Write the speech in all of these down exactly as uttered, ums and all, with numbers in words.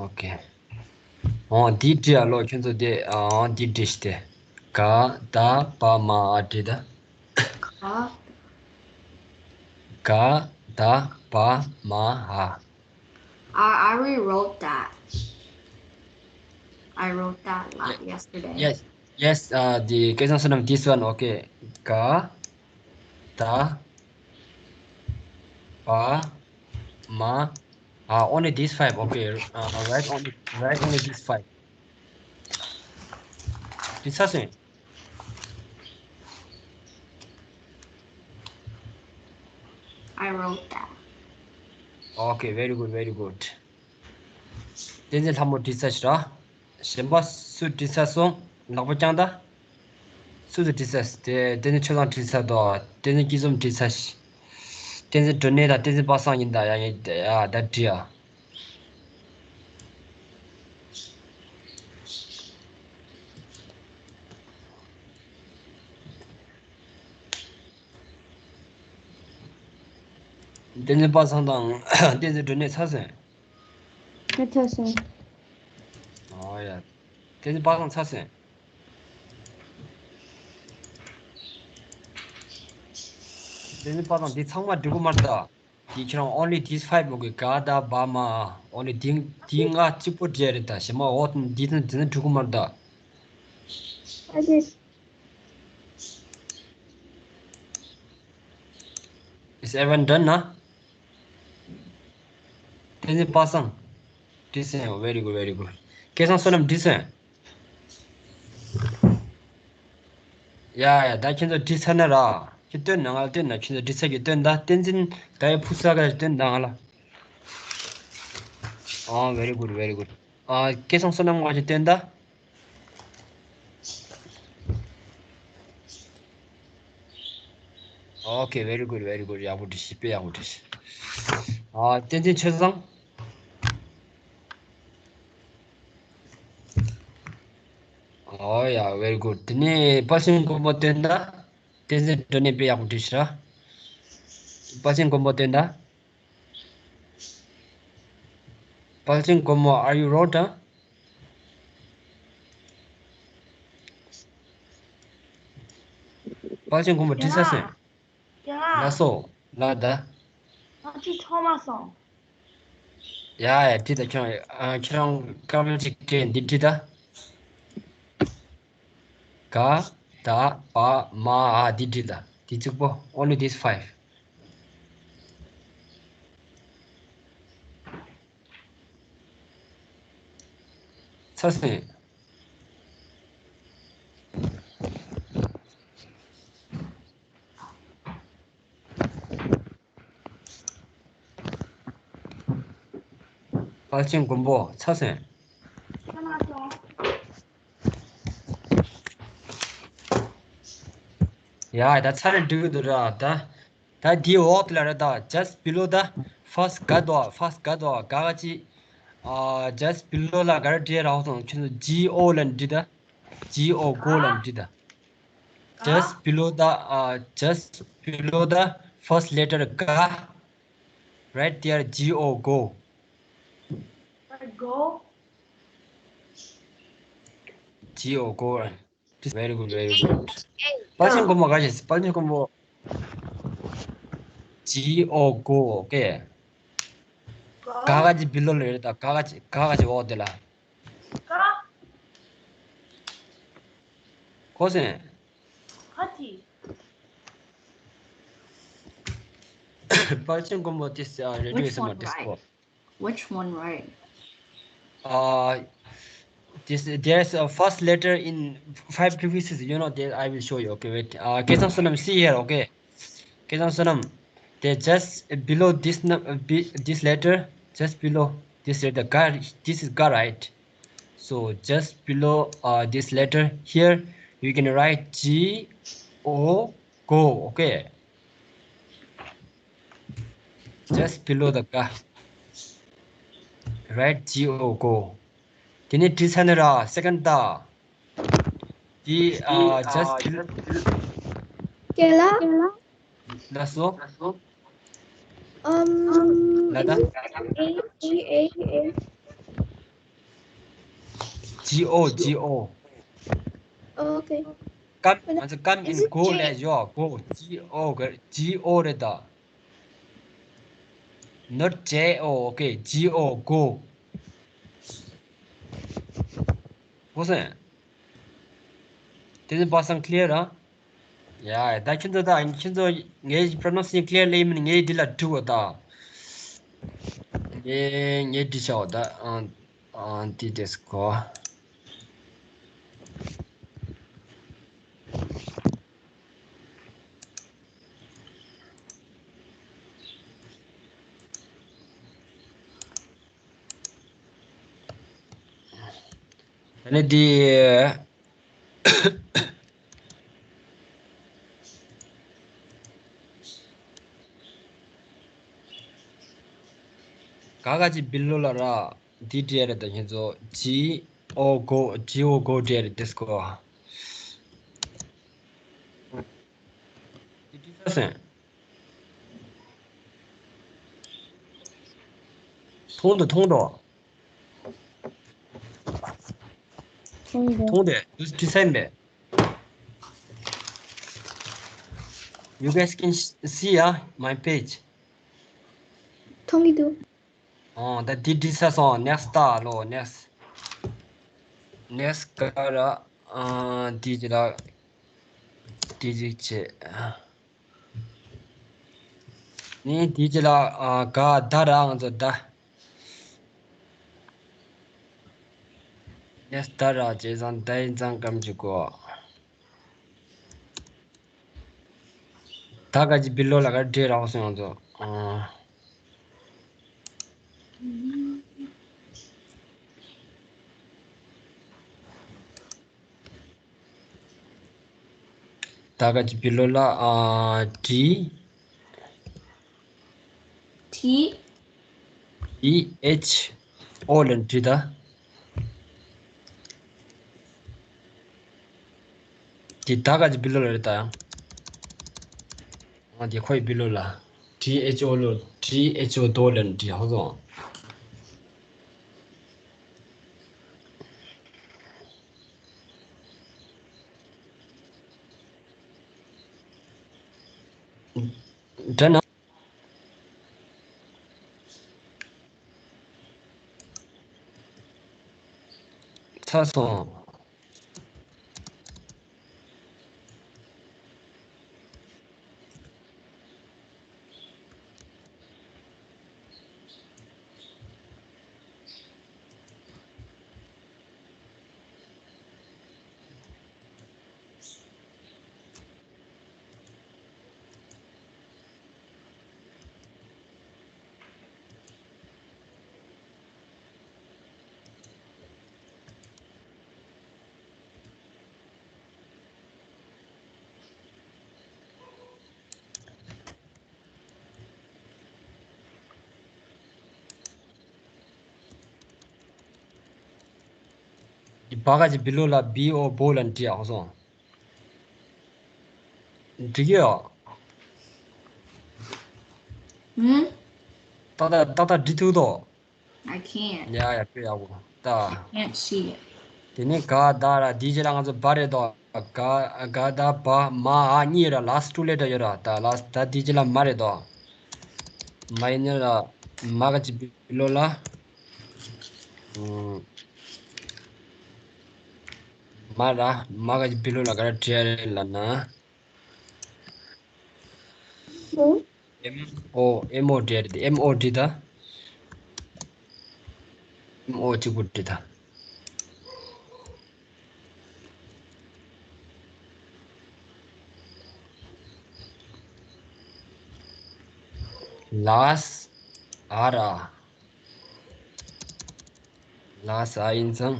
ཨོ་ཁེ། ཨོ་འདི་བྲིས་ཨ་ལོ། ཁྱོད་ཚོ་དེ་ཨ་འདི་བྲིས་ཤི་དེ། ག་ད་བ་མ་འ་བྲིས་ད། ག་ག་ད་བ་མ་འ། I already wrote that. I wrote that la- yesterday. Yes, yes, uh, the question solemn this one, okay. ག་ད་བ་མ་འ. Only these five, okay. Uh, write only, write only these five. འདི་ཚར་སོང་། I wrote that. Okay, very good, very good. བསྟན་འཛིན་ལྷ་མོ་བྲིས་ཚར་ཤག་ར། གཞན་པ་སུ་བྲིས་ཚར་སོང་། ལག་པ་བརྐྱངས་ད། སུ་ཚོ་བྲིས་ཚར། དེ་བསྟན་འཛིན་ཆོས་བཟང་བྲིས་ཚར་དོ། བསྟན་འཛིན་སྐྱིད་འཛོམས་བྲིས་ཚར་ཤག་བསྟན་འཛིན་སྒྲོན་གནས་དང་བསྟན་འཛིན་པ་སངས་ཡིན་ད། ཡ་ཡ་ཡ་ད་བྲིས་ཨ། བསྟན་འཛིན་པ་སངས་དང་བསྟན་འཛིན་སྒྲོན་གནས་ཚར་སོང་། ཁ་ཆག་སོང་། ཨོ་ཡ། བསྟན་འཛིན་པ་སངས་ཚར་སོང་། བསྟན་འཛིན་པ་སངས་འདི་ཚང་མ་འགྲིག་གི་མ་རེད་ད། འདི་ཁྱེད་རང་only these five ལོག་གི་ག་ད་བ་མ་འ། only འདི་འདི་ལྔ་གཅིག་པོ་བྲིས་རེད་ད། གཞན་མ་འོ་འདི་དང་འདི་ནི་འགྲིག་གི་མ་རེད་ད། ཨ་ཅེ། Is everyone done ན། བསྟན་འཛིན་པ་སངས། བྲིས་སོང་། Very good, very good. སྐལ་བཟང་བསོད་ནམས་བྲིས་སོང་། ཡ་ཡ་ད་ཁྱེད་ཚོ་བྲིས་ཚར་ན་ར། ཁྱེད་སྟོན་ན་ང་ལ་སྟོན་ན། ཁྱེད་ཚོ་བྲིས་ཚར་གྱི་སྟོན་ད། བསྟན་འཛིན་ད་ཡ་ཕུ་ས་ག་སྟོན་ད་ང་ལ། ཨོ་very good, very good. ཨ་སྐལ་བཟང་བསོད་ནམས་ང་ཅིག་སྟོན་ད། Okay, very good, very good. ཡག་པོ་བྲིས་ཤིག་དཔེ་ཡག་པོ་བྲིས་ཤིག་ཨ་བསྟན་འཛིན་ཆོས་བཟང་། ཨོ་ཡ་very good. དེ་ནས་དཔལ་ཆེན་མགོན་པོ་སྟོན་ད། བསྟན་འཛིན་སྒྲོན་གནས་དཔེ་ཡག་པོ་བྲིས་ཤག་དཔལ་ཆེན་མགོན་པོ་སྟོན་ད། དཔལ་ཆེན་མགོན་པོ། Are you wrote down? དཔལ་ཆེན་མགོན་པོ་བྲིས་ཚར་སོང་། རྒན་ལགས། ལགས་སོ། ལགས་ད། ང་ཅིག་ཐོག་མ་སོང་། ཡ་ཡ་བྲིས་ད་ཁྱོད། ཨ་ཁྱེད་རང་སྐར་མ་གཅིག་སྤྲད། འདི་བྲིས་ད། ག་ད་བ་མ་འ་འདི་བྲིས་ད། འདི་གཅིག་པོ། Only these five. ཚར་སོང་། དཔལ་ཆེན་མགོན་པོ་ཚར་སོང་། ཡ་ད་ཚར་ནས་འགྲིག་གི་འདུག་ར་ད། ད་འདིའི་འོག་ལ་ར་ད། Just below the first ག་དོ། First ག་དོ། ག་ག་ཅི། ཨ་just below ལ་ག་རེ་བྲིས་ར་ཧོ་སོང་། ཁྱོད་ཚོ་G O ལ་འབྲི་ད། G O go ལ་འབྲི་ད། Just below the, uh, just below the first letter ག. Right there, G O go. Go. G O go. Very good, very good. དཔལ་ཆེན་མགོན་པོ་ག་ཞིག་དཔལ་ཆེན་མགོན་པོ། G O go, okay. ག་ག་ཅི་below ལ་རེད་ད། ག་ག་ཅི་ག་ག་ཅི་འོག་དེ་ལ། ཀ། གོ་སོང་། ཀ་ཏི། དཔལ་ཆེན་མགོན་པོ་དེ་རེ་ཌི་ཡོ་སི་མ་དེ་སྐོར། Which one right? Uh, this there's a first letter in five previous. You know that I will show you. Okay, wait. Uh, སྐལ་བཟང་བསོད་ནམས, see here. Okay, སྐལ་བཟང་བསོད་ནམས. They just below this num uh, be, this letter, just below this letter. ག, this is ག, right? So just below uh, this letter here, you can write G O go. Okay. Just below the ག. Right, G O go. དེ་ནས་བྲིས་ཚར་ནས་ར་second ད། དེ་uh, just below. རྒན་ལགས། ལགས་སོ། Um, ལགས་ད། A G A A. G O, G O. Okay. Come, ང་ཚོ come in, go ལབ་ཡོད། Go, G O གི། G O རེད་ད། Not J O, okay, G O, go. གོ་སོང་། དེ་ནི་པ་སང་clear ར། ཡ། ད་ཁྱེད་ཚོ་ད་ཁྱེད་ཚོ་ངའི་pronunciation clear ལེ་མིན། ངའི་འདི་ལ་འབྲི་འོ་ད། ངའི་ངའི་འབྲི་ཤོག་ད། ཨང་ཨང་འདི་དེ་སྐོ། ད་ནི་འདི། ག་ག་ཅི་བིལ་ལོ་ལ་ར། འདི་འདྲ་རེད་ད། ཁྱེད་ཚོ་G O go, G O go འདྲ་རེད་དེ་སྐོ། འདི་འདྲ་ས་སེང་། མཐོང་འདུག་མཐོང་འདུག་མཐོང་འདུག་མཐོང་འདུག་དེ་འདྲ་ས་མེད། You guys can sh- see, uh, my page. མཐོང་གི་འདུག་ཨོ། ད་འདི་འདྲ་ས་སོང་། Next ད་ལོ། Next. Next ག་ར། ཨ། འདི་ཅི་ལ། འདི་ཅི་བྱེད། ནི་འདི་ཅི་ལ། ཨ། ག་ད་ར་ང་ཚོ་ད། Next ད་ར་བྱས་ཙང་ད་ཡིན་ཙང་སྐམ་གྱི་གོ། ད་ག་ཅི་བིལ་ལོ་ལ་ག་འདྲེ་རག་སོང་ང་ཚོ། ཨ། ད་ག་ཅི་བིལ་ལོ་ལ། ཨ། T T T H O ལ་འབྲི་ད། དེ་ད་ག་ཅི་བིལ་ལོ་ལ་རེད་ད། ཨ། དེ་ཁོའི་བིལ་ལོ་ལ། T H O ལོ། T H O དོ་ལ་འབྲི་ཧ་སོང་། འདྲ་ན། ཚར་སོང་། འདི་བ་ག་ཅི་བི་ལོ་ལ། བི་ཨོ་བོ་ལ་འབྲི་ཨ་སོང་། འགྲིག་གི་ཡོད། ཧུམ། ཏག་ཏག་ཏག་ཏག་འབྲི་ཐུབ་དོ། I can't. ཡ་ཡ། དཔེ་ཡག་པོ་ད། I can't see it. དེ་ནས་ག་ད་ར། དེའི་རྗེས་ལ་ང་ཚོ་བ་རེད་དོ། ག་ག་ད་བ། མ་འ་གཉིས་ར། last two letter ཡོད་ར། ད་last ད་དེའི་རྗེས་ལ་མ་རེད་དོ། མ་ཡིན་ན་ར། མ་ག་ཅི་བི་ལོ་ལ། ཨུམ། མ་ར། མ་ག་ཅི་བི་ལོ་ལ་ག་ར་བྲིས་རེད་ལབ་ན། ཨེམ་ཨོ། ཨེམ་ཨོ་འབྲི་རེད། ཨེམ་ཨོ་འབྲི་ད། ཨེམ་ཨོ་གཅིག་པུ་འབྲི་ད། ལ་ས་ཨ་ར། ལ་ས་ཨ་ཡིན་ཙང་།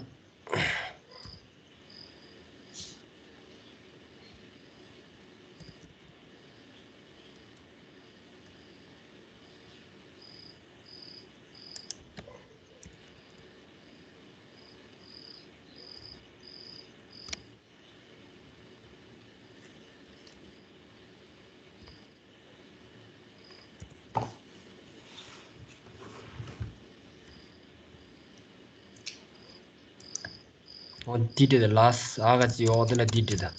འོ་འདི་འདྲ་ད་ལ་ཨ་ག་ཅི་འོ་དེ་ལ་འདི་འདྲ་ད།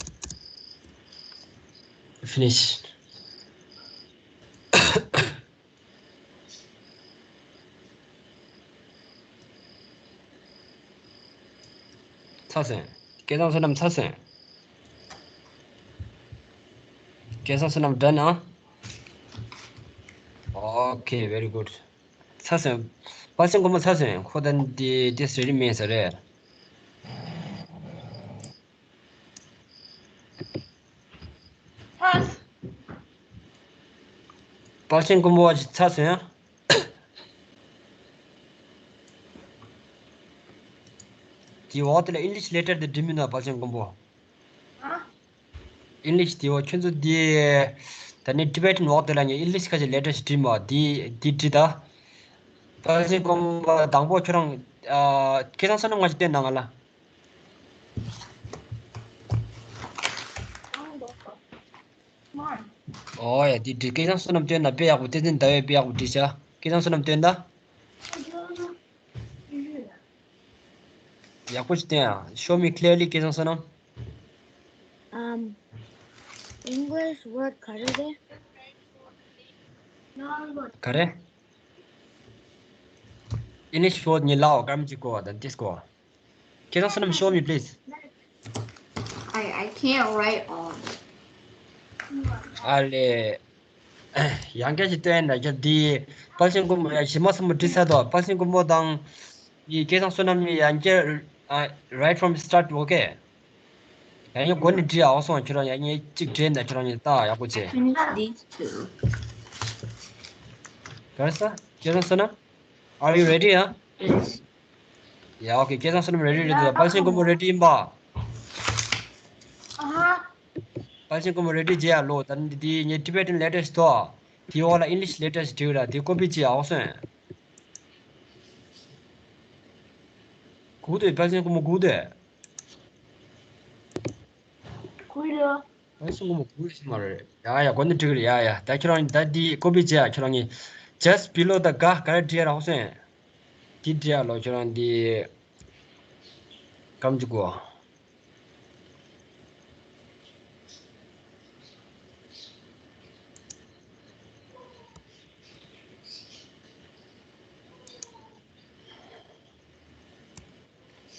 Finish. ཚར་སོང་། སྐལ་བཟང་བསོད་ནམས་ཚར་སོང་། སྐལ་བཟང་བསོད་ནམས་done ཨ། Okay, very good. ཚར་སོང་། དཔལ་ཆེན་མགོན་པོ་ཚར་སོང་། ཁོ་ད་འདི་འདི་ready མེད་ས་རེད། དཔལ་ཆེན་མགོན་པོ་ཚར་སོང་ཡ། དེའི་འོག་དེ་ལ་English letter དེ་འབྲི་མི་འདུག་དཔལ་ཆེན་མགོན་པོ། English དེའི་འོག་ཁྱོད་ཚོ་དེ་ད་ནི་Tibetan འོག་དེ་ལ་ངས་English ཁ་ཅིག་letter ཞིག་བྲིས་མ་དེ་དེ་བྲིས་ད། དཔལ་ཆེན་མགོན་པོ་དང་པོ་ཁྱོད་རང་ཨ། སྐལ་བཟང་བསོད་ནམས་ང་ཅིག་བསྟན་གནང་ང་ལ། ཨོ་ཡ་དེ་འགྲིག་སྐལ་བཟང་བསོད་ནམས་བསྟན་ན་དཔེ་ཡག་པོ་བསྟན་འཛིན་ཟླ་བས་དཔེ་ཡག་པོ་བྲིས་ཤག་སྐལ་བཟང་བསོད་ནམས་བསྟན་ད། ཡག་པོ་ཞིག་བསྟན་ཨ། Show me clearly སྐལ་བཟང་བསོད་ནམས། Um, English word ག་རེ་རེད། ག་རེ། English word ཉིད་ལའོ་སྐར་མ་གཅིག་གོ་བ་དང་ཏིས་གོ། སྐལ་བཟང་བསོད་ནམས། Show me please. I I can't write on. ཨ་ལེ། ཡང་སྐད་ཅིག་བསྟན་ན་ཁྱོད་འདི་དཔལ་ཆེན་མགོན་པོ་ཡ་ཞི་མ་སུ་མོ་བྲིས་ཚར་དོ། དཔལ་ཆེན་མགོན་པོ་དང་ཡི་སྐལ་བཟང་བསོད་ནམས་ཡང་སྐྱར་right from start okay. ཡང་ཉེ་མགོ་ནས་བྲིས་ཨའོ་སོང་ཁྱོད་རང་ཡང་ཉེ་གཅིག་བྲིས་ན་ཁྱོད་རང་ཉེ་ད་ཡག་པོ་བྱས། Finish these two. ག་རེ་ས་སྐལ་བཟང་བསོད་ནམས། Are you ready ཨ། Yeah okay སྐལ་བཟང་བསོད་ནམས་ready རེད་འདུག་དཔལ་ཆེན་མགོན་པོ་ready ཡིན་པ། དཔལ་ཆེན་མགོན་པོ་ready བྱས་ཨ་ལོ། ད་ནི་འདི་ངས་Tibetan letter ཞིག་ཐོག་དེའི་འོག་ལ་English letter ཞིག་བྲིས་ར་དེ་copy བྱས་ཨའོ་སོང་། གུ་དེ་དཔལ་ཆེན་མགོན་པོ་གུ་དེ། གུ་རེད། ཨ་སུ་ངོ་མ་གུ་ཞིག་མ་རེད། ཡ་ཡ་གོ་ནི་འགྲིག་རེད། ཡ་ཡ་ད་ཁྱོད་རང་ད་འདི་ཀོ་པི་བྱེད་ཡ་ཁྱོད་རང་གི་just below the ག་ག་རེ་བྲིས་ཡ་རག་སོང་། འདི་བྲིས་ཡ་ལོ་ཁྱོད་རང་འདི་སྐམ་གྱི་གོ།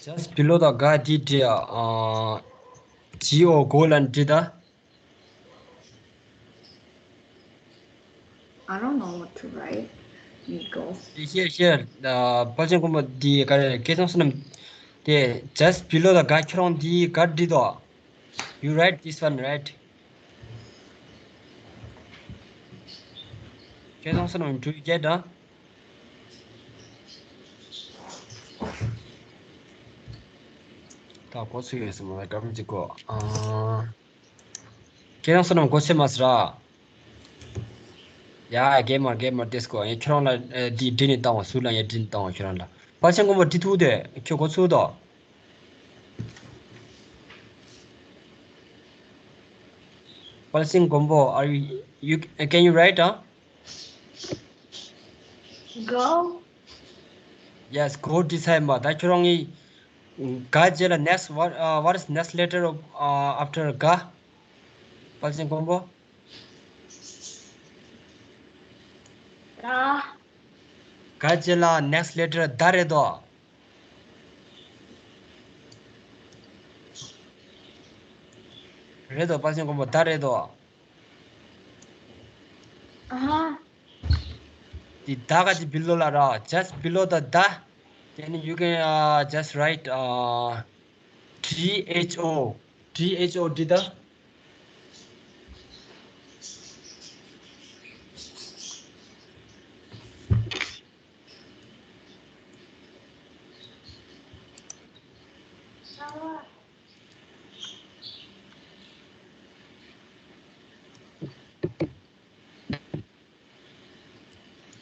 Just below the ག་འདི་འདྲ་ཨ། G O གོ་ལ་འདི་ད། I don't know what to write. You go. Here, here. དཔལ་ཆེན་མགོན་པོ་འདི་ག་རེ་སྐལ་བཟང་བསོད་ནམས་དེ་just below the ག་ཁྱོད་རང་འདི་ག་འདི་དོ། You write this one, right? སྐལ་བཟང་བསོད་ནམས་do you get ཨ། ད་གོ་ཚུལ་ཡོད་སྲིད་མ་ལ་སྐར་མ་གཅིག་གོ། ཨ། སྐལ་བཟང་བསོད་ནམས་གོ་ཚད་མ་ཟེར་ར། ཡ་གེ་མར་གེ་མར་ཏེས་གོ་ཡ་ཁྱོད་རང་ལ་འདི་འདྲི་ནས་བཏང་བ་ཟུར་ལ་ཡ་འདྲི་ནས་བཏང་བ་ཁྱོད་རང་ལ། དཔལ་ཆེན་མགོན་པོ་འདྲི་ཐུབ་དེ་ཁྱོད་གོ་ཚུལ་དོ། དཔལ་ཆེན་མགོན་པོ། Are you, you, can you write ཨ། Go. Yes, go འདྲི་ཚར་ཡིན་པ། ད་ཁྱོད་རང་གི་ག་རྗེས་ལ་next what, uh, what is next letter of, uh, after ག། དཔལ་ཆེན་མགོན་པོ། ད། ག་རྗེས་ལ་next letter ད་རེད་དོ། རེད་དོ་དཔལ་ཆེན་མགོན་པོ་ད་རེད་དོ། ཨ་ཧ། འདི་ད་ག་ཅི་below ལ་ར། Just below the ད། Then you can, uh, just write, uh, T H O. T H O འདི་ད།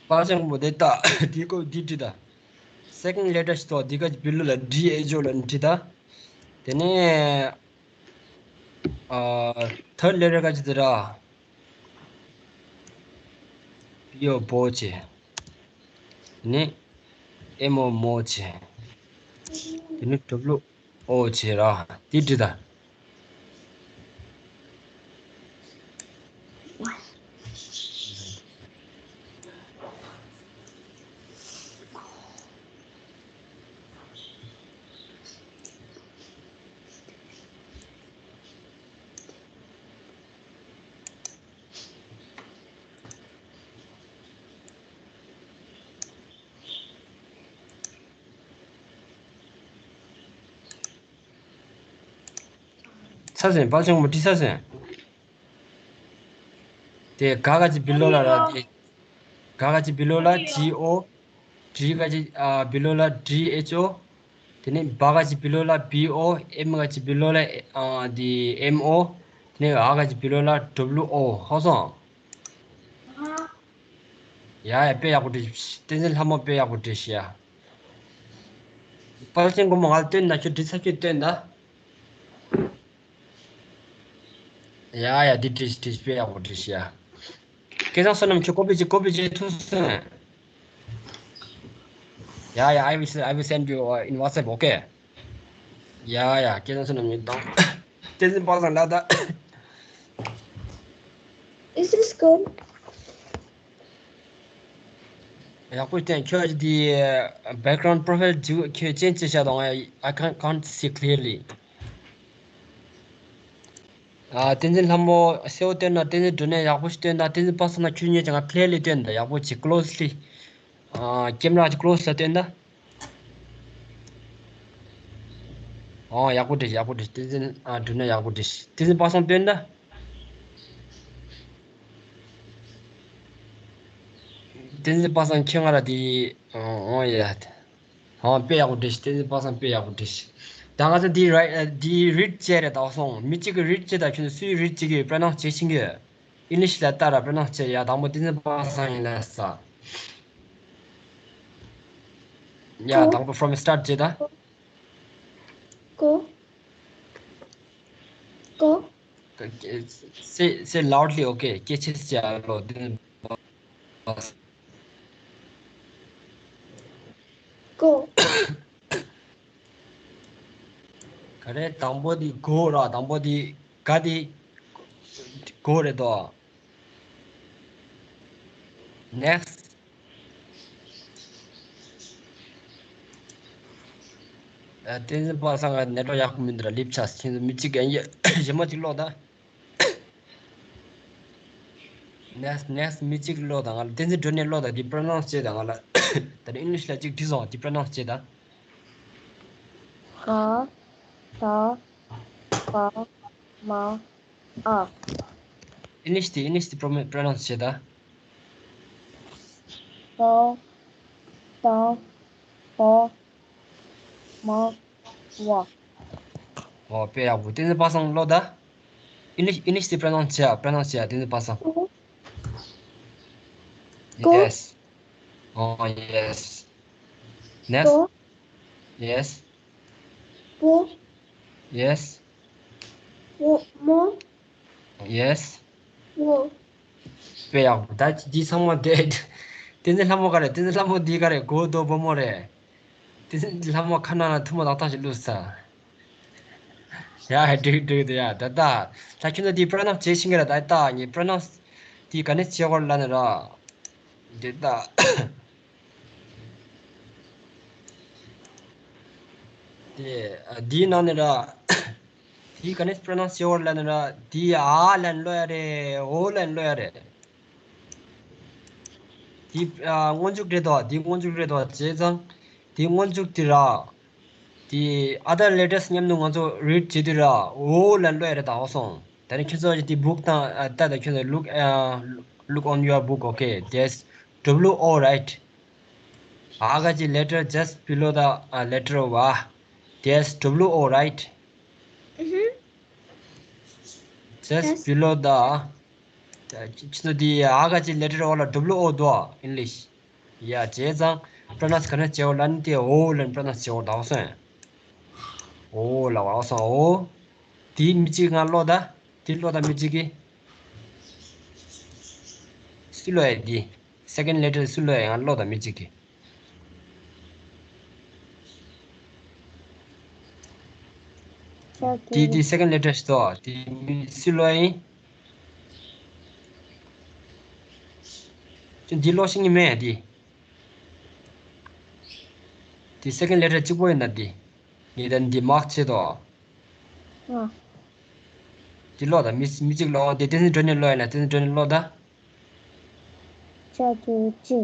དཔལ་ཆེན་མགོན་པོ་འདི་ལྟ། འདི་ཀོ་འདི་འདྲི་ད། Second letter ཞིག་ཐོག་འདི་ག་ཅི་བི་ལུ་ལ་འདི་ཨེ་ཇོ་ལ་འདྲི་ད། དེ་ནས་ཨ། Third letter ག་ཅི་དེ་ར། པི་ཨོ་པོ་ཆེ། དེ་ནས་ཨེམ་ཨོ་མོ་ཆེ། དེ་ནས་ཌབ་ལུ། ཨོ་བྱེད་ར། དེ་འདྲ་ད། ཚ་ཟེར་པ་ཆེན་མོ་ཏི་ཚ་ཟེར། དེ་ག་ག་ཅི་བི་ལོ་ལ་ར་དེ། ག་ག་ཅི་བི་ལོ་ལ་ཇི་ཨོ། ཏི་ག་ཅི་ཨ་བི་ལོ་ལ་ཏི་ཨེཆ་ཨོ། དེ་ནས་བ་ག་ཅི་བི་ལོ་ལ་བི་ཨོ། ཨེམ་ག་ཅི་བི་ལོ་ལ་ཨ་དེ་ཨེམ་ཨོ། དེ་ནས་འ་ག་ཅི་བི་ལོ་ལ་ཌབ་ལུ་ཨོ། ཧ་སོང་། ཡ་ཡ་དཔེ་ཡག་པོ་བྲིས། བསྟན་འཛིན་ལྷ་མོ་དཔེ་ཡག་པོ་བྲིས་ཤག་ཡ། དཔལ་ཆེན་སྒོ་མོ་ང་ལ་སྟོན་ན་ཁྱོད་འབྲི་ས་ཁྱོད་སྟོན་ད། ཡ་ཡ་འདི་བྲིས་བྲིས་དཔེ་ཡག་པོ་བྲིས་ཤག་ཡ། སྐལ་བཟང་བསོད་ནམས་ཁྱོད་ཀོ་པི་བྱེད་ཀོ་པི་བྱེད་ཐུབ་སོང་། ཡ་ཡ། I will I will send you uh, in WhatsApp, okay? ཡ་ཡ། སྐལ་བཟང་བསོད་ནམས་ཡིན་དང་། བསྟན་འཛིན་པ་སངས་ལ་ད། Is this good? ཡག་པོ་བསྟན། ཁྱོད་ཀྱི་background profile ཁྱོད་change བྱས་བཞག་དང་། I can't can't see clearly. ཨ། བསྟན་འཛིན་ལྷ་མོ་གསལ་བོ་སྟོན་ན། བསྟན་འཛིན་སྒྲོན་ནས་ཡག་པོ་ཞིག་སྟོན་ད། བསྟན་འཛིན་པ་སངས་ན་ཁྱོད་གཉིས་ཀྱང་clearly སྟོན་ད། ཡག་པོ་བྱེད། Closely ཨ། camera གྱི་close ལ་སྟོན་ད། ཨོ་ཡག་པོ་བྲིས། ཡག་པོ་བྲིས། བསྟན་འཛིན་ཨ་སྒྲོན་ནས་ཡག་པོ་བྲིས། བསྟན་འཛིན་པ་སངས་སྟོན་ད། བསྟན་འཛིན་པ་སངས་ཁྱོད་ང་ལ་དེ་ཨོ་ཡ། ཨོ་དཔེ་ཡག་པོ་བྲིས། བསྟན་འཛིན་པ་སངས་དཔེ་ཡག་པོ་བྲིས། ད་ང་ཚོ་འདི་རའི་འདི་read བྱས་རེད། ད་སོང་མི་གཅིག་གིས་read བྱས། ད་ཁྱོད་ཚོ་སུས་read བྱེད་ཀྱི་ཡོད། pronounce བྱེད་ཤེས་ཀྱི་ཡོད། English ལ་ལྟ་ར། pronounce བྱེད་ཡ། དང་པོ་བསྟན་འཛིན་པ་སངས་ཡིན་ལ་ས། ཡ། གོ། དང་པོ་from start བྱེད་ད། གོ། གོ། Say, say loudly, okay? སྐད་ཆེ་ཆེ་བྱས་ལོ། བསྟན་འཛིན་པ་སངས། གོ། ག་རེ། དང་པོ་དེ་གོ་ར། དང་པོ་དེ་ག་དེ་གོ་རེད་དོ། Next. ཨ། བསྟན་འཛིན་པ་སངས་ང་network ཡག་པོ་མི་འདུག་ར། ལིབ་ཆགས། ཁྱེད་ཚོ་མི་གཅིག་གིས་ཡ་གཞན་མ་གཅིག་ཀློག་ད། Next, next མི་གཅིག་ཀློག་ད། ང་ལ། བསྟན་འཛིན་སྒྲོན་ནས་ཀློག་ད། འདི་pronounce བྱེད་ད། ང་ལ་ད་English ལ་གཅིག་བྲིས་སོང་། འདི་pronounce བྱེད་ད། ག་ད་བ་མ་ཨ། English དེ། English དེ་pronounce བྱེད་ད། ད་ད་བ་མ་བ། ཨོ་དཔེ་ཡག་པོ། བསྟན་འཛིན་པ་སངས་ཀློག་ད། English, English དེ་pronounce བྱེད། pronounce བྱེད། བསྟན་འཛིན་པ་སངས། གོ། Yes. Oh, yes. Next. གོ། Yes. པོ། Yes. བོ་མོ། Yes. བོ། དཔེ་ཡག་པོ། ད་འདི་ཚང་མ་དེ། བསྟན་འཛིན་ལྷ་མོ་ག་རེ། བསྟན་འཛིན་ལྷ་མོ་འདི་ག་རེ། གོ་དོ་བོ་མོ་རེད། བསྟན་འཛིན་ལྷ་མོ་ཁ་ནང་ལ་ཐུར་མ་ཏག་ཏག་ཞིག་བླུགས་ས། ཡ་འགྲིག་འགྲིག་འདུག་ཡ། ད་ད་ད་ཁྱོད་ཚོ་འདི་pronounce བྱེད་ཤེས་ཀྱི་རེད། ད་ད་ངས་pronounce འདི་ག་ནས་བྱེད་དགོས་ལབ་ན་ར། འདི་ད། དེ། ཨ། འདིའི་ནང་ནས་ར། དེ་ག་ནས་pronounce བྱེད་དགོས་ལབ་ན་ར། དེ་ཨ་ལབ་ནས་ཀློག་ཡ་རེད། ཨོ་ལབ་ནས་ཀློག་ཡ་རེད། དེ། ཨ། སྔོན་འཇུག་རེད་དོ། དེ་སྔོན་འཇུག་རེད་དོ། བྱས་ཙང་དེ་སྔོན་འཇུག་དེ་ར། དེ་other letters མཉམ་དུ་ང་ཚོ་read བྱེད་དུས་ར། ཨོ་ལབ་ནས་ཀློག་ཡ་རེད། ད་ཨོ་སོང་། ད་ནི་ཁྱོད་ཚོ་དེ་book དང་། ཨ། ད་ད་ཁྱོད་ཚོ་look, uh, look on your book, okay? There's W O, right? འ་ག་གི་letter just below the, uh, letter བ། There's W O, right? Mm-hmm. Just below the. ཁྱེད་ཚོ་དེ་འ་ག་གི་letter འོག་ལ་W O འདུག English། ཡ། བྱས་ཙང་pronounce ག་ནས་བྱེད་དགོས་ལབ་ན། དེ་ཨོ་ལབ་ནས་pronounce བྱེད་དགོས། ད་ཨོ་སོང་། ཨོ་ལབ་པ། ཨོ་སོང་། ཨོ། དེ་མི་གཅིག་ང་ཀློག་ད། དེ་ཀློག་ད་མི་གཅིག་གིས། སུས་ཀློག་ཡ་དེ། Second letter སུས་ཀློག་ཡ། ང་ཀློག་ད་མི་གཅིག་གིས། ད་དེ་དེ་དེ་second letter་ཞིག་ཏོ། དེ་མི་སུ་ཀློག་ཡིན། ཅི་འདི་ཀློག་ཤེས་ཀྱི་མེད་དེ། དེ་second letter་གཅིག་པོ་ཡིན་ན་དེ། ངས་ད་འདི་མར་ཆེ་ཏོ། ཨ། དེ་ཀློག་ད། མི་མི་གཅིག་ཀློག་དེ། བསྟན་འཛིན་སྒྲོན་ནས་ཀློག་ཡིན་ན། བསྟན་འཛིན་སྒྲོན་ནས་ཀློག་ད། ཇ་གི་གུ་ཇི།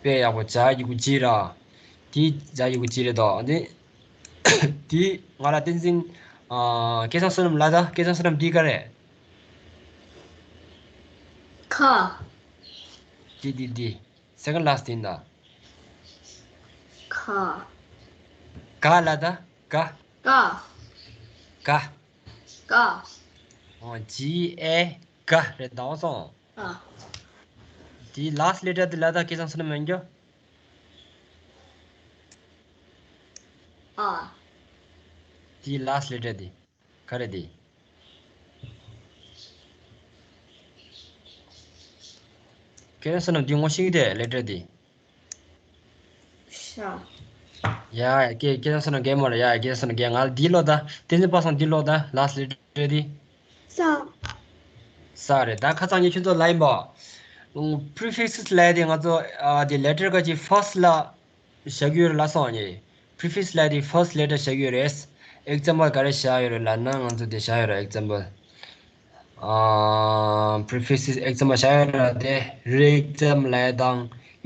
དཔེ་ཡག་པོ། ཇ་གི་གུ་ཇི་ར། དེ་ཇ་གི་གུ་ཇི་རེད་དོ། དེ་དེ་ང་ལ་བསྟན་འཛིན། ཨ། སྐལ་བཟང་བསོད་ནམས་ལ་ད། སྐལ་བཟང་བསོད་ནམས་འདི་ག་རེད། ཁ། འདི་འདི་འདི། second last་དེ་ཡིན་ད། ཁ། ག་ལ་ད། ག། ཀ། ག། ཀ། ཨོ། G A ག་རེད་ད། འོ་སོང་། ཨ། དེ་last letter་དེ་ལ་ད། སྐལ་བཟང་བསོད་ནམས་ཡོང་རྒྱུ། ཨ། དེ་last letter་དེ་ག་རེད་དེ། སྐལ་བཟང་བསོད་ནམས་འདི་ངོ་ཤེས་ཀྱི་དེ་letter་དེ། ཤ། ཡ། སྐལ་སྐལ་བཟང་བསོད་ནམས་རྒན་མོ་ལ། ཡ། སྐལ་བཟང་བསོད་ནམས་རྒན། ང་ལ་འདི་ཀློག་ད། བསྟན་འཛིན་པ་སངས་འདི་ཀློག་ད། last letter་དེ། ས། ས་རེད་ད། ཁ་སང་ངས་ཁྱོད་ཚོ་ལབ་ཡིན་པ། prefixes་ལབ་དེ་ང་ཚོ། ཨ། དེ་letter་ག་ཅིག་first་ལ་བཞག་གི་ཡོད་རེད་ལབ་སོང་ངས། prefix་ལབ་དེ་first letter་བཞག་གི་ཡོད་རེད། example་ག་རེ་བཞག་ཡོད་རེད་ལབ་ན། ང་ཚོ་དེ་བཞག་ཡོད་རེད། example། ཨ། prefixes example་བཞག་ཡོད་རེད་དེ། རེད། example་ལབ་དང་།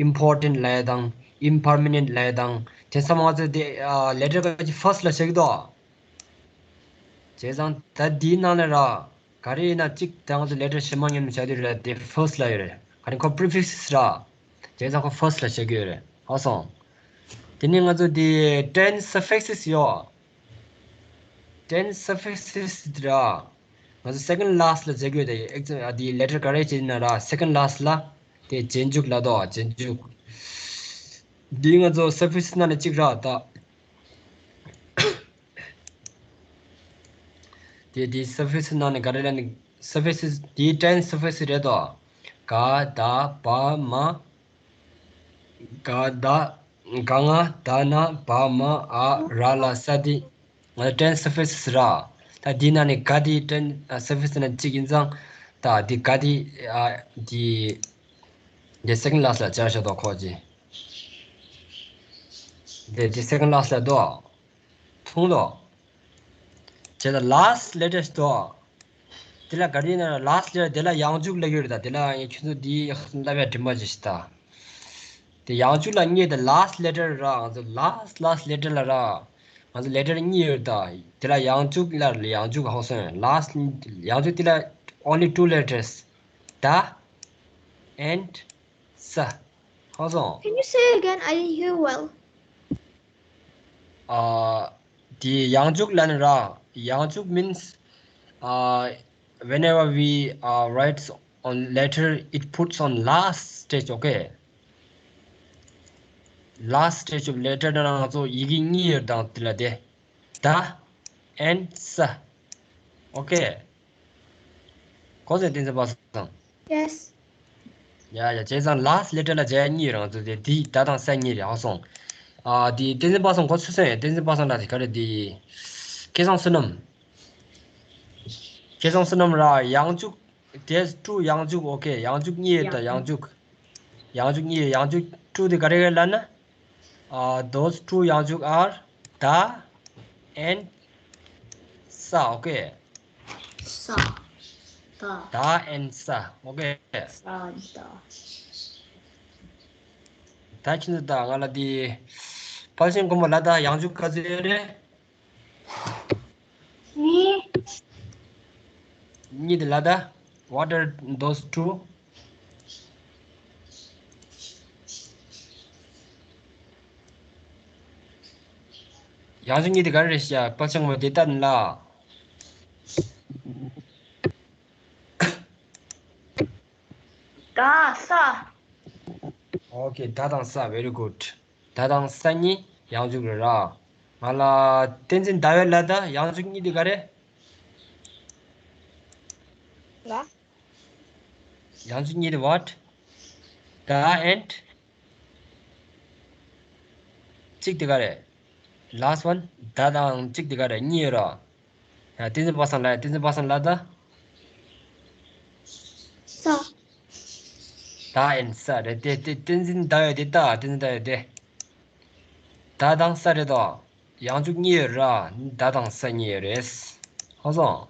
important་ལབ་དང་། impermanent་ལབ་དང་། དེ་ཚང་མ་ང་ཚོ་དེ། ཨ། letter་ག་ཅིག་first་ལ་བཞག་གི་འདུག་བྱས་ཙང་ད་འདིའི་ནང་ནས་ར། ག་རེ་ཡིན་ན་གཅིག་ད་ང་ཚོ་letter་ཞིག་མ་ཉམས་བྱ་དུས་ར། དེ་first་ལ་ཡོད་རེད། ག་རེ་ཁོ་prefixes་ར། བྱས་ཙང་ཁོ་first་ལ་བཞག་གི་ཡོད་རེད། ཧ་སོང་། དེ་ནས་ང་ཚོ་དེ་tense suffixes་ཡོད། tense suffixes་དེ་ར། ང་ཚོ་second last་ལ་བྱེད་དགོས་དེ། ex- ཨ། དེ་letter་ག་རེ་བྱེད་ན་ར། second last་ལ་དེ་རྗེས་འཇུག་ལ་དོ། རྗེས་འཇུག་འདི་ང་ཚོ་suffixes་ནང་ནས་གཅིག་ར་ད། དེ་དེ་suffixes་ནང་ནས་ག་རེ་ལབ་ན། suffixes་དེ་tense suffixes་རེད་དོ། ག་ད་བ་མ། ག་ད། ག་ང་ད་ན་བ་མ་འ་ར་ལ་ས་དེ། ང་ཚོ་tense suffixes་ར། ད་དེ་ནང་ནས་ག་དེ་tense suffixes་ནང་གཅིག་ཡིན་ཙང་། ད་དེ་ག་དེ། ཨ། དེ་དེ་second last་ལ་བྱས་བཞག་དོ། ཁོ་ཅི། དེ་དེ་second last་ལ་དོ། མཐོང་ལོ། བྱས་ཙང་last letter་ཞིག་འདུག་དེ་ལ་ག་རེ་ཡིན་ན། last letter་དེ་ལ་ཡང་འཇུག་ལབ་ཡོད་རེད་ད། དེ་ལ་ངས་ཁྱོད་ཚོ་འདི་ལབ་ཡ་དྲན་པ་ཅིག་ཞིག་ད། དེ་ཡང་འཇུག་ལ་གཉིས་དེ། last letter་ར། ང་ཚོ་last last letter་ལ་ར། ང་ཚོ་letter་གཉིས་ཡོད་རེད་ད། དེ་ལ་ཡང་འཇུག་ལ་ཡང་འཇུག་ཧ་སོང་། last ཡང་འཇུག་དེ་ལ་only two letters། ད་and་ས། ཧ་སོང་། Can you say again? I didn't hear well. ཨ། དེ་ཡང་འཇུག་ལབ་ན་ར། ཡང་འཇུག་means, uh, whenever we, uh, write on letter, it puts on last stage, okay? Last stage of letter་ན་ང་ཚོ་ཡི་གེ་གཉིས་ཡོད་དང་དེ་ལ་དེ། ད་and་ས། Okay། གོ་སོང་། བསྟན་འཛིན་པ་སངས། Yes. ཡ་ཡ། བྱས་ཙང་last letter་ལ་བྱས་གཉིས་རང་ཚོ་དེ་དེ་ད་དང་ས་གཉིས་རེད། ཧ་སོང་། ཨ། དེ་བསྟན་འཛིན་པ་སངས་གོ་ཚོད་སོང་ཡ། བསྟན་འཛིན་པ་སངས་ལ་དེ་ག་རེ་དེ། སྐལ་བཟང་བསོད་ནམས། སྐལ་བཟང་བསོད་ནམས་ར། ཡང་འཇུག་there's two ཡང་འཇུག okay། ཡང་འཇུག་གཉིས་ཡོད་ད། ཡང་འཇུག་ཡང་འཇུག་གཉིས། ཡང་འཇུག་two་དེ་ག་རེ་རེད་ལབ་ན། ཨ། those two ཡང་འཇུག་are་ད་and་ས། Okay། ས། ད། ད་and་ས། Okay། ས་ད། ད་ཁྱེད་ཚོ་ད་ང་ལ་དེ་ཕལ་ཆེར་དགོངས་པ་ལ་ད་ཡང་འཇུག་ག་ཚོད་ཡོད་རེད། གཉིས། གཉིས་དེ་ལ་ད། What are those two? ཡང་འཇུག་གཉིས་དེ་ག་རེ་རེད་ཤག་དཔལ་ཆེན་མོ་དེ་ལྟ་ན་ལ། ད་ས། Okay། ད་དང་ས། Very good། ད་དང་ས་གཉིས་ཡང་འཇུག་རེད་ར། ང་ལ་བསྟན་འཛིན་ཟླ་བའི་ལ་ད་ཡང་འཇུག་གཉིས་དེ་ག་རེ། ལ། ཡང་འཇུག་གཉིས་དེ་what? ད་and གཅིག་དེ་ག་རེ། Last one. ད་དང་གཅིག་དེ་ག་རེད། གཉིས་ཡོད་ར། ཡ། བསྟན་འཛིན་པ་སངས་ལ། བསྟན་འཛིན་པ་སངས་ལ་ད། ས། ད་ཨེན་ས་རེད་དེ། དེ་བསྟན་འཛིན་ད་ཡོད་དེ། ད་བསྟན་འཛིན་ད་ཡོད་དེ། ད་དང་ས་རེད་དོ། ཡང་འཇུག་གཉིས་ཡོད་ར། ད་དང་ས་གཉིས་ཡོད་རེད། ཧ་སོང་།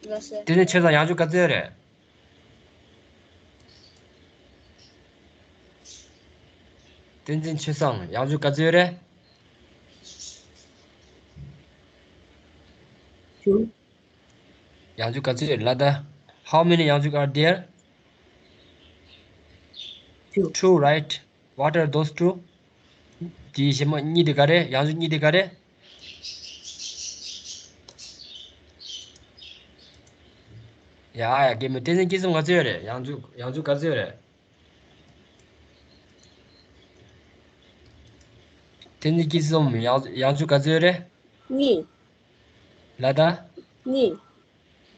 ལགས་སོ། བསྟན་འཛིན་ཆོས་བཟང་། ཡང་འཇུག་ག་ཚོད་ཡོད་རེད། བསྟན་འཛིན་ཆོས་བཟང་། ཡང་འཇུག་ག་ཚོད་ཡོད་རེད། Two. ཡང་འཇུག་ག་ཚོད་ཡོད་ལ་ད། How many ཡང་འཇུག are there? Two. Two, right? What are those two? དེའི་གཞན་མ་གཉིས་དེ་ག་རེ། ཡང་འཇུག་གཉིས་དེ་ག་རེ། ཡ་ཡ། རྒན་མོ། བསྟན་འཛིན་སྐྱིད་གསུམ་ག་ཚོད་ཡོད་རེད། ཡང་འཇུག་ཡང་འཇུག་ག་ཚོད་ཡོད་རེད། བསྟན་འཛིན་སྐྱིད་གསུམ། ཡང་ཡང་འཇུག་ག་ཚོད་ཡོད་རེད། གཉིས། ལ་ད། གཉིས།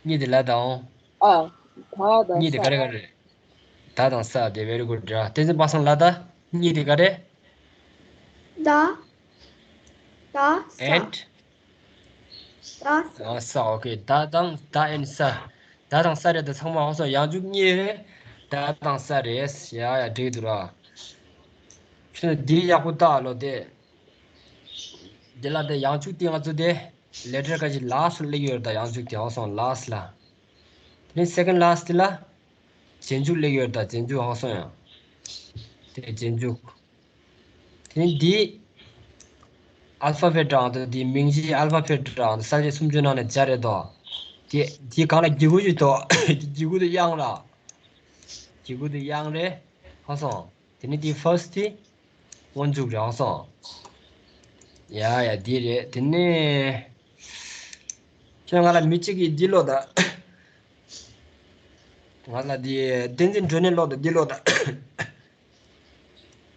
གཉིས་དེ་ལ་ད་འོང་། ཨ། ད་དང་ས། གཉིས་དེ་ག་རེ་ག་རེ། ད་དང་ས་དེ། very good ར། བསྟན་འཛིན་པ་སངས་ལ་ད། གཉིས་དེ་ག་རེ། ད། ད་ས། And ད་ས། ཨ། ས། okay. ད་དང་ད་and ས། ད་དང་ས་རེད་ད། ཚང་མ་ཧ་སོང་། ཡང་འཇུག་གཉིས་རེད། ད་དང་ས་རེད། ཡ་ཡ། འགྲིག་འདུག་ར། ཁྱོད་འདི་ཡག་པོ་བལྟ་ལོ་དེ། འདི་ལ་དེ་ཡང་འཇུག་དེ་ང་ཚོ་དེ་letter ག་ཅིག་last ལ་སླེབས་ཡོད་རེད་ད། ཡང་འཇུག་དེ་ཧ་སོང་། last ལ། དེ་ནས་second last དེ་ལ་རྗེས་འཇུག་སླེབས་ཡོད་རེད་ད། རྗེས་འཇུག་ཧ་སོང་ཡང་། དེ་རྗེས་འཇུག་དེ་ནས་འདི་alphabet རང་དུ། འདི་མིང་གཞི་alphabet རང་དུ། གསལ་བྱེད་སུམ་ཅུ་ནང་ནས་བརྒྱ་རེད་དོ། དེ་དེ་གང་ལ་གི་གུ་ཞིག་དོ། གི་གུ་དེ་དབྱངས་ར། གི་གུ་དེ་དབྱངས་རེད། ཧ་སོང་། དེ་ནས་དེ་first དེ་སྔོན་འཇུག་རེད། ཧ་སོང་། ཡ་ཡ། འདི་རེད། དེ་ནས་ཁྱོད་ང་ལ་མི་གཅིག་གིས་འདི་ཀློག་ད། ང་ལ་འདི་བསྟན་འཛིན་སྒྲོན་ནས་ཀློག་ད། འདི་ཀློག་ད།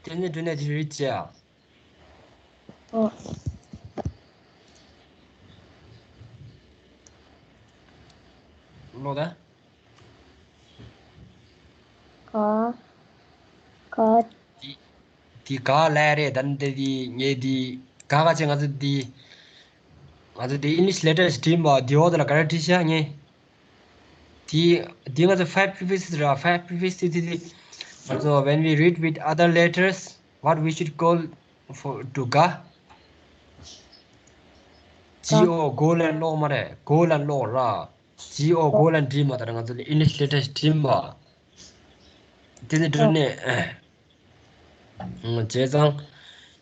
བསྟན་འཛིན་སྒྲོན་ནས་དེ་རེད་ཅེ། ཨོ། ཀློག་ད། ག། ག། འདི་འདི་ག་ལ་རེད་ད། འདི་འདི་ངས་འདི་ག་ག་ཅེ་ང་ཚོ་འདི་ང་ཚོ་འདི་English letter ཞིག་བྲིས་མ། འདི་འོག་ད་ལ་ག་རེ་བྲིས་ཤག་ངས། འདི་འདི་ང་ཚོ་five prefixes ར། five prefixes དེ་དེ་ང་ཚོ་when we read with other letters, what we should call for to ག། ག། གོ་ལ་ཀློག་མ་རེད། གོ་ལ་ཀློག་ར། གོ། གོ་ལ་འབྲི་མ། ད་ང་ཚོ་ལ་English letter ཞིག་བྲིས་མ། དེ་ནི་སྒྲོན་ནས། བྱས་ཙང་།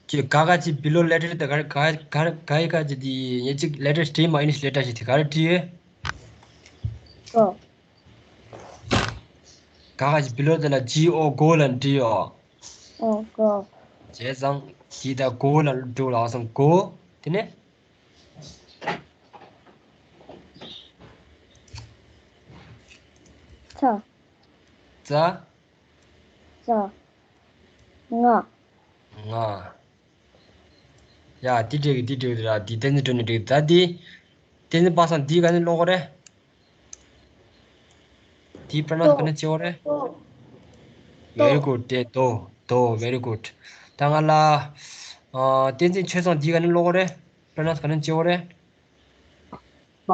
ཁྱོད་ག་ག་ཅིག་below letter དེ་ག་རེ་ག་ག་ག་ཡི་ག་ཅིག་དེ་ངས་ཅིག་letter ཞིག་བྲིས་མ། English letter ཞིག་དེ་ག་རེ་བྲིས་ཡོད། ག། ག་ག་ཅིག་below དེ་ལ་གོ། གོ་ལ་འབྲི་ཡོད། ཨོ། གོ། བྱས་ཙང་དེ་ད་གོ་ལ་འགྲོ་ལ་སོང་། གོ། དེ་ནས། ཚ། ཙ། ཙ། ང་། ང་། ཡ། འདི་འགྲིག་གི། འདི་འགྲིག་གི་ར། འདི་བསྟན་འཛིན་སྒྲོན་ནས་འགྲིག་གི། ད་འདི་བསྟན་འཛིན་པ་སངས་འདི་ག་ནས་ཀློག་གི་རེད། འདི་pronounce ག་ནས་བྱེད་དགོས་རེད། Very good. དེ་དོ་དོ། Very good. ད་ང་ལ་ཨ་བསྟན་འཛིན་ཆོས་བཟང་འདི་ག་ནས་ཀློག་གི་རེད། Pronounce ག་ནས་བྱེད་དགོས་རེད། བ།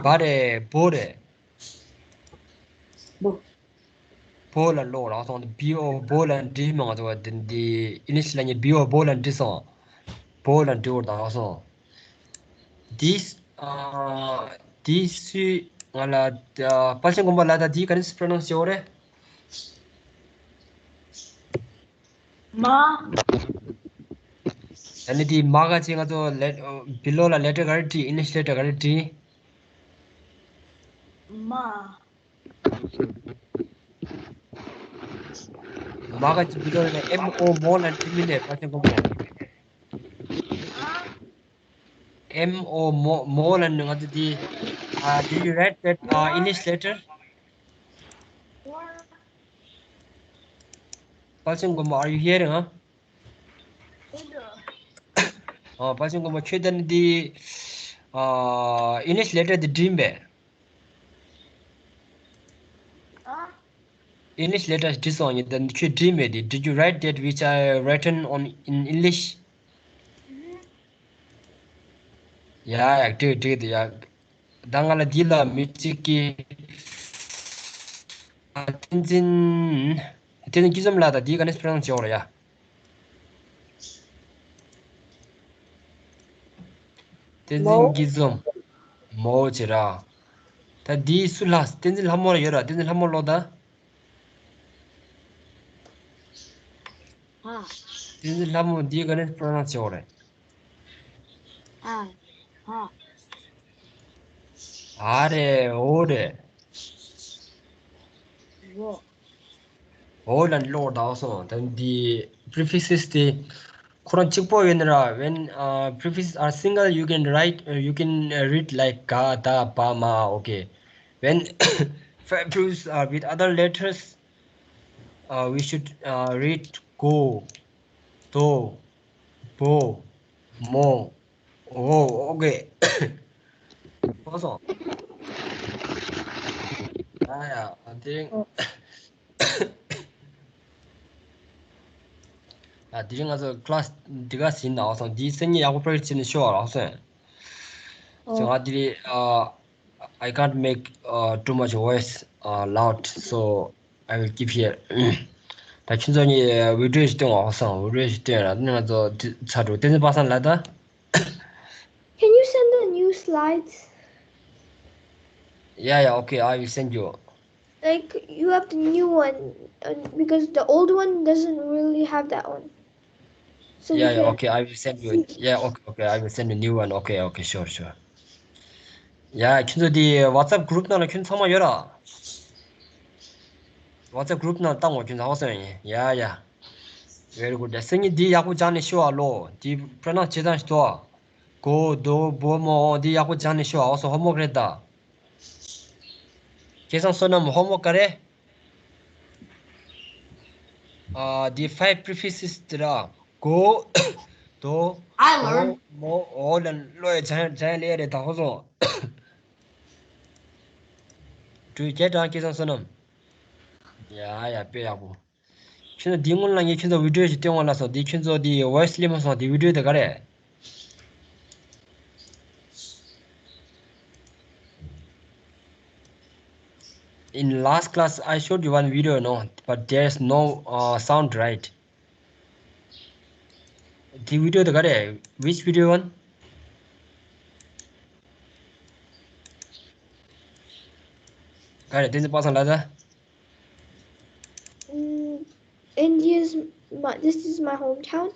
བ་རེད། བོ་རེད། བོ། བོ་ལ་ཀློག་ར་སོང་། B O བོ་ལ་འབྲི་མ། ང་ཚོ་བ་འདི་འདི་English ལ་ཉེ་B O བོ་ལ་འབྲི་སོང་། བོ་ལ་འབྲི་བར་དང་སོང་། འདི་ཨ་འདི་སུས་ང་ལ་ཨ་དཔལ་ཆེན་མགོན་པོ་ལ་ད་འདི་ག་ནས་pronounce བྱེད་དགོས་རེད། མ། ད་ནི་དེ་མ་ག་ཅིག་ང་ཚོ་ལེ་below ལ་letter ག་རེ་བྲིས། English letter ག་རེ་བྲིས། མ། མ་ག་ཅིག་below ལ་M O མོ་ལ་བྲིས་མིན་ནས་དཔལ་ཆེན་མགོན་པོ། M O མོ་མོ་ལ་ནི་ང་ཚོ་དེ། Uh, did you write that uh, English letter? དཔལ་ཆེན་མགོན་པོ། Are you hearing, huh? ཨ། དཔལ་ཆེན་མགོན་པོ་ཁྱོད་ད་ནི་འདི་ཨ་English letter འདི་འབྲི་ཡིན་པས། ཨ། English letters བྲིས་སོང་ཡིན་ད་ཁྱོད་བྲིས་མེད་དེ། Did you write that which I written on in English? ཡ་ཡ་བྲིས་བྲིས་དེ་ཡ། ད་ང་ལ་འདི་ལ་མི་གཅིག་གིས། ཨ། བསྟན་འཛིན། བསྟན་འཛིན་སྐྱིད་འཛོམས་ལགས་དང་འདིའི་ག་ནས་སྤེལ་བྱེད་འོ་ར་ཡ། བསྟན་འཛིན་མོ། སྐྱིད་འཛོམས། མོ་བྱེད་ར། ད་འདི་སུ་ལ། བསྟན་འཛིན་ལྷ་མོ་ལ་ཡོད་ར། བསྟན་འཛིན་ལྷ་མོ་ལོ་ད། ཨ། བསྟན་འཛིན་ལྷ་མོ་འདིའི་ག་ནས་སྤེལ་བྱེད་འོ་ར། ཨ། ཨ། ཨ་རེད། འོ་རེད། འོ། འོ་ལ་ལོ་ད་སོང་། ད་འདི་prefixes དེ་ཁོ་རང་གཅིག་པོ་ཡོད་ན་ར། When uh, prefixes are single, you can write, uh, you can uh, read like ག་ད་བ་མ། Okay. When five prefixes are with other letters, uh, we should uh, read གོ། དོ། བོ། མོ། འོ། Okay. གོ་སོང་། ཡ་ཡ། དེ་རིང་། ཨོ། ཡ། དེ་རིང་ང་ཚོ་ཀི་ལ་སི་འདི་ག་ཟིན་ན་ཨོ་སོང་། འདིའི་སང་ཉིན་ཡག་པོ་པེ་རེག་ཊི་སི་བྱས་ནས་ཤོག་ཨོ་སོང་། ཨོ། ང་དེ་རིང་ཨ། I can't make uh, too much voice uh, loud, so I will keep here. ད་ཁྱོད་ཚོ་གཉིས་བི་ཌི་ཡོ་ཞིག་སྟོན་འོ་སོང་། བི་ཌི་ཡོ་ཞིག་སྟོན་ར། ང་ཚོ་ཚ་དྲུག་བསྟན་འཛིན་པ་སངས་ལགས་ད། Can you send the new slides? Yeah, yeah, okay, I will send you. Like, you have the new one, uh, because the old one doesn't really have that one. So you Yeah, yeah, can okay, I will send you. see. Yeah, okay, okay, I will send you new one. Okay, okay, sure, sure. ཡ། ཁྱོད་ཚོ་དེ་WhatsApp group ནང་ལ་ཁྱོད་ཚང་མ་ཡོད་ར། WhatsApp group ནང་བཏང་འོ་ཁྱོད་ཚང་མ་སོང་ཡིན། ཡ་ཡ། Very good. སང་ཉིན་འདི་ཡག་པོ་སྦྱངས་ནས་ཤོག་ཨ་ལོ། འདི་པྲ་ན་ཇི་བྱེད་སྟངས་ཤིག་ཏོ། གོ་དོ་བོ་མོ། འདི་ཡག་པོ་སྦྱངས་ནས་ཤོག་ཨ། འོ་སོ་ཧོམ་ཝོག་རེད་ད། སྐལ་བཟང་བསོད་ནམས་ཧོམ་ཝོག་ག་རེ། ཨ། འདི་five prefixes དེ་ར། གོ། དོ། I learned. བོ། མོ། འོ་ལ་ལོ་ཡ་སྦྱང་སྦྱང་ལེ་རེད་ད་ཧོ་སོང་། འགྲུལ་སྐད་དྲག་སྐལ་བཟང་བསོད་ནམས། ཡ་ཡ། དཔེ་ཡག་པོ། ཁྱོད་ཚོ་འདི་སྔོན་ལ་ངས་ཁྱོད་ཚོ་བི་ཌི་ཡོ་ཞིག་སྟོན་འོང་ལ་སོང་། འདི་ཁྱོད་ཚོ་འདི་ཝོ་ཡི་སི་སླེབས་མ་སོང་། འདི་བི་ཌི་ཡོ་དེ་ག་རེད། In last class, I showed you one video, no, but there's no uh, sound, right? འདི་བི་ཌི་ཡོ་དེ་ག་རེད། Which video one? ག་རེད། བསྟན་འཛིན་པ་སངས་ལགས་ད། Mm, India's my, this is my hometown.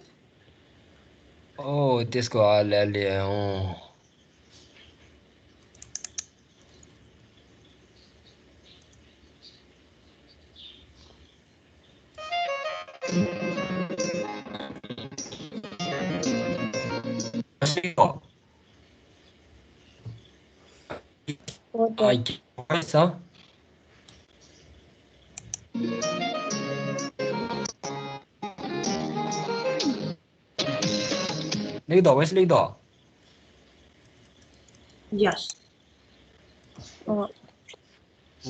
Oh, this go a la le. Oh. ལེགས་འདུག་ཝེ་སི། ལེགས་འདུག Yes. ཨོ།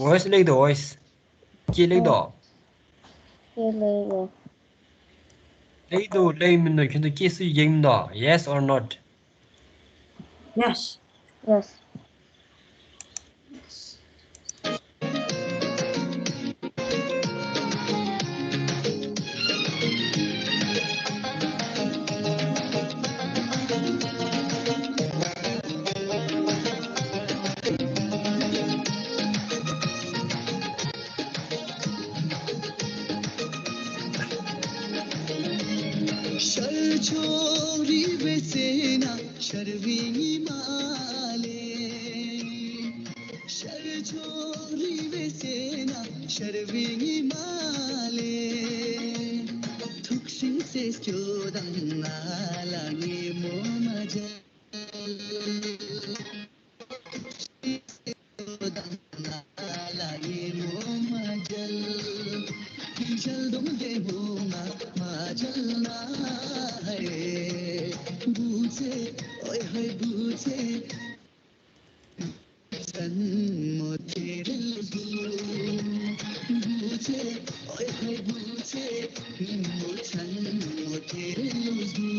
ཝེ་སི། ལེགས་འདུག་ཝེ་སི། ཀྱེ་ལེགས་འདུག་ཀྱེ་ལེགས་འདུག་ལེགས་མི་འདུག་ཁྱོད་ཚོ་ཀྱེ་སུ་ཡིན་འདུག Yes or not? Yes. Yes. ཤར་ཕྱོགས་རི་བོའི་རྩེ་ན་ཤར་བའི་ཉི་མ་ལས། ཤར་ཕྱོགས་རི་བོའི་རྩེ་ན་ཤར་བའི་ཉི་མ་ལས། ཐུགས་སྲས་སྐྱོ་དང་ང་ལ་ཉིན་མོ་མ་མཇལ། छन म तेरे लुजू बुझे, ओए होए बुझे, निम्बू छन म तेरे लुजू।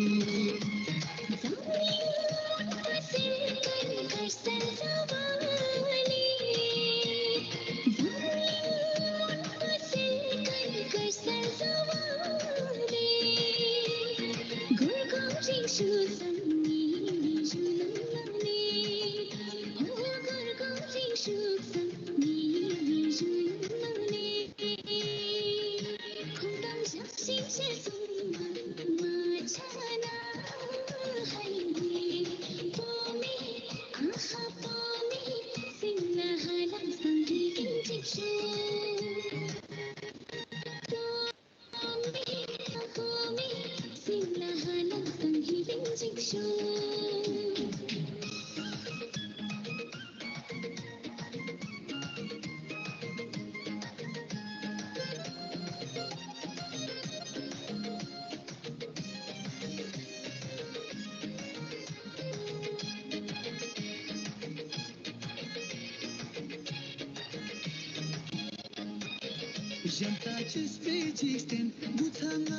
གཞན་དག་ཅིས་པའི་འཇིག་རྟེན་འདི་ཚང་ང་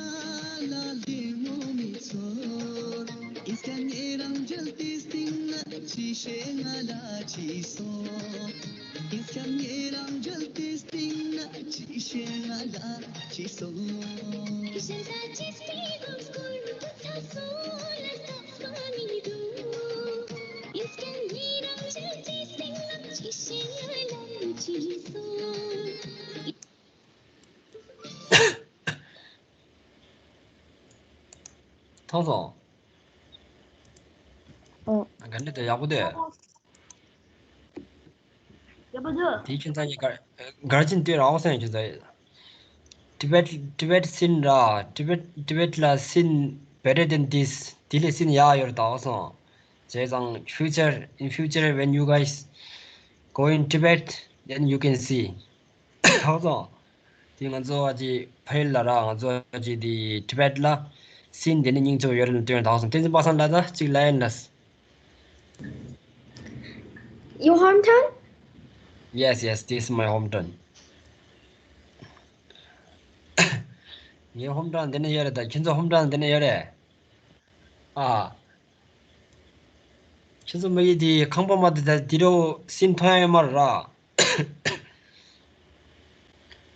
ལ་ལད་མོ་མི་ཚོར། ཨིན་སྐད་ངའི་རང་རྒྱལ་དེ་སྟེང་ན་ཅི་བྱེད་ང་ལ་ཅི་སོང་། ཨིན་སྐད་ངའི་རང་རྒྱལ་དེ་སྟེང་ན་ཅི་བྱེད་ང་ལ་ཅི་སོང་། གཞན་དག་ཅིས་པའི་དགོངས་སྐོར་འདི་ཚང་སོ་ལ་ལྟ་བ་མི་འདུག་ཨིན་སྐད་ངའི་རང་རྒྱལ་དེ་སྟེང་ན་ཅི་བྱེད་ང་ལ་ཅི་སོང་། ཐང་སོང་། ཨོ། ག་འདྲ་དེ་ཡག་པོ་དེ། ཡག་པོ་འདུག་དེ་ཁྱོད་ཚང་གི་གར་གར་ཅིན་ལྟོས་ར་ཨོ་སེང་ཁྱོད་ཚང་། Tibet Tibet scene ར། Tibet Tibet ལ་scene better than this དེ་ལས་scene ཡག་ཡོད་རེད་ད་ཨོ་སོང་། བྱས་ཙང་future in future when you guys go in Tibet then you can see ཧོ་ཙང་། དེ་ང་ཚོ་ཨ་ཅེ་ཕ་ཡུལ་ལ་ར་ང་ཚོ་ཨ་ཅེ་དེ་Tibet ལ་scene དེ་ནི་སྙིང་རྗེ་པོ་ཡོད་རེད་ལ་སྟོན་དང་སོང་། བསྟན་འཛིན་པ་སངས་ལ་ད་གཅིག་ལ་ཡིན་ལ། Your hometown? Yes, yes, this is my hometown. ངའི་hometown དེ་ནི་ཡོད་རེད་ད། ཁྱེད་ཚོ་hometown དེ་ནི་ཡོད་རེད། ཨ། ཁྱེད་ཚོ་མ་ཡི་དེ་ཁང་པ་མ་དེ་ད་དེ་རུ་scene མཐོང་ཡ་ཡོད་མ་རེད་ར།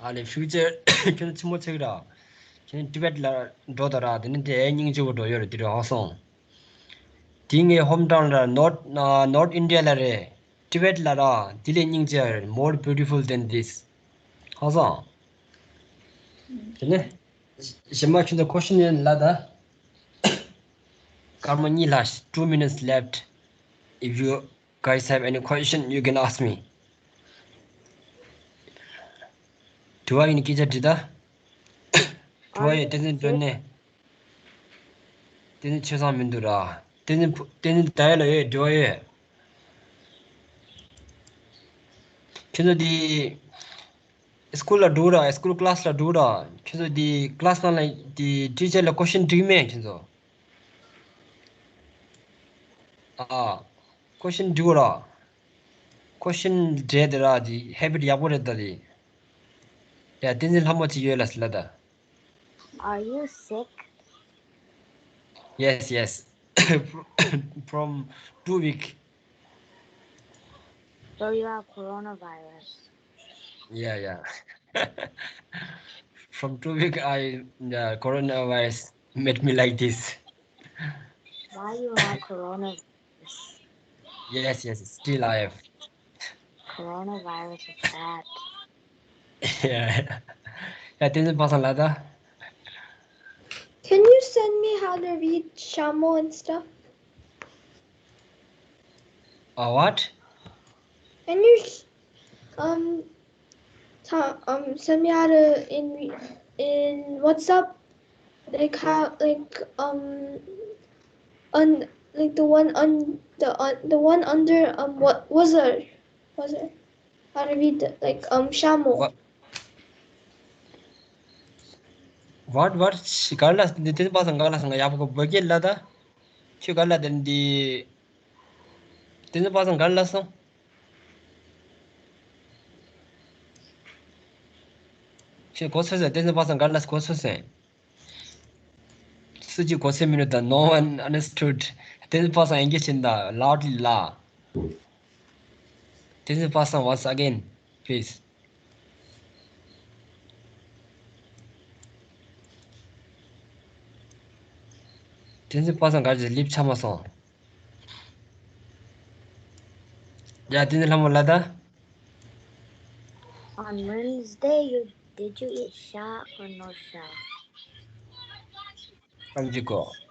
ཨ་ལེ་future ཁྱོད་ཆི་མོ་ཆེ་གི་ར། ཁྱོད་Tibet ལ་འགྲོ་དང་ར་དེ་ནི་དེ་སྙིང་རྗེ་པོ་འགྲོ་ཡོད་རེད་དེ་རུ་ཧ་སོང་། དེ་ངའི་hometown ལ་North North India ལ་རེད། Tibet ལ་ར་དེ་ལས་སྙིང་རྗེ་རེད། More beautiful than this ཧ་སོང་། དེ་ནི་གཞན་མ་ཁྱོད་ཚོ་question ཡོད་ལ་ད། སྐར་མ་གཉིས་ལ། Two minutes left. If you guys have any question, you can ask me. དྲི་བ་ཡིན་སྐད་ཆ་དྲི་ད། དྲི་བ་ཡོད་བསྟན་འཛིན་སྒྲོན་ནས། བསྟན་འཛིན་ཆོས་བཟང་མི་འདུག་ར། བསྟན་འཛིན་བུ་བསྟན་འཛིན་ད་ཡོད་ལ་ཡོད་དྲི་བ་ཡོད། ཁྱོད་ཚོ་འདི་school ལ་འགྲོ་ར། School class ལ་འགྲོ་ར། ཁྱོད་ཚོ་འདི་class ནང་ལ་འདི་teacher ལ་question དྲིས་མེད་ཁྱོད་ཚོ། ཨ། question དྲི་དགོས་ར། question འདྲ་དེ་ར་དེ་habit ཡག་པོ་རེད་ད་དེ། ཡ་བསྟན་འཛིན་ལྷ་མོ་ཅིག་ཡོད་ལ་ཟེར་ལ་ད། Are you sick? Yes, yes. From two week. So you have coronavirus. Yeah, yeah. From two week, I, the coronavirus made me like this. Why you have coronavirus? Yes, yes, still I have. Coronavirus is bad. Yeah. Yeah, this is person like that. Can you send me how to read Shamo and stuff? Uh, what? Can you sh- um ta- um send me how to in in WhatsApp, like how, like, um on, like, the one on the on the one under, um what was it was it how to read the, like, um Shamo. What? What, what? ག་ལ་འདི་དེ་པ་སང་ག་ལ་སང་ཡག་པོ་བོད་སྐད་ལ་ད། ཁྱོད་ག་ལ་དེ་འདི། དེ་ཚོ་པ་སང་ག་ལ་སོང་། དེ་གོ་སོང་ཟེར། བསྟན་འཛིན་པ་སངས་ག་རེ་ལབ་གོ་སོང་ཟེར། སུ་གཅིག་གོ་སོང་མི་འདུག་ད། No one understood. བསྟན་འཛིན་པ་སངས་ཨིན་སྐད་བཤད་ད། Loudly ལབ། བསྟན་འཛིན་པ་སངས། Once again, please. བསྟན་འཛིན་པ་སངས་ག་རེ་བྱས། ལིབ་ཆགས་མ་སོང་། ཡ། བསྟན་འཛིན་ལྷ་མོ་ལབ་ད། On Wednesday, you did you eat sha or no sha? བསམ་གྱི་གོ།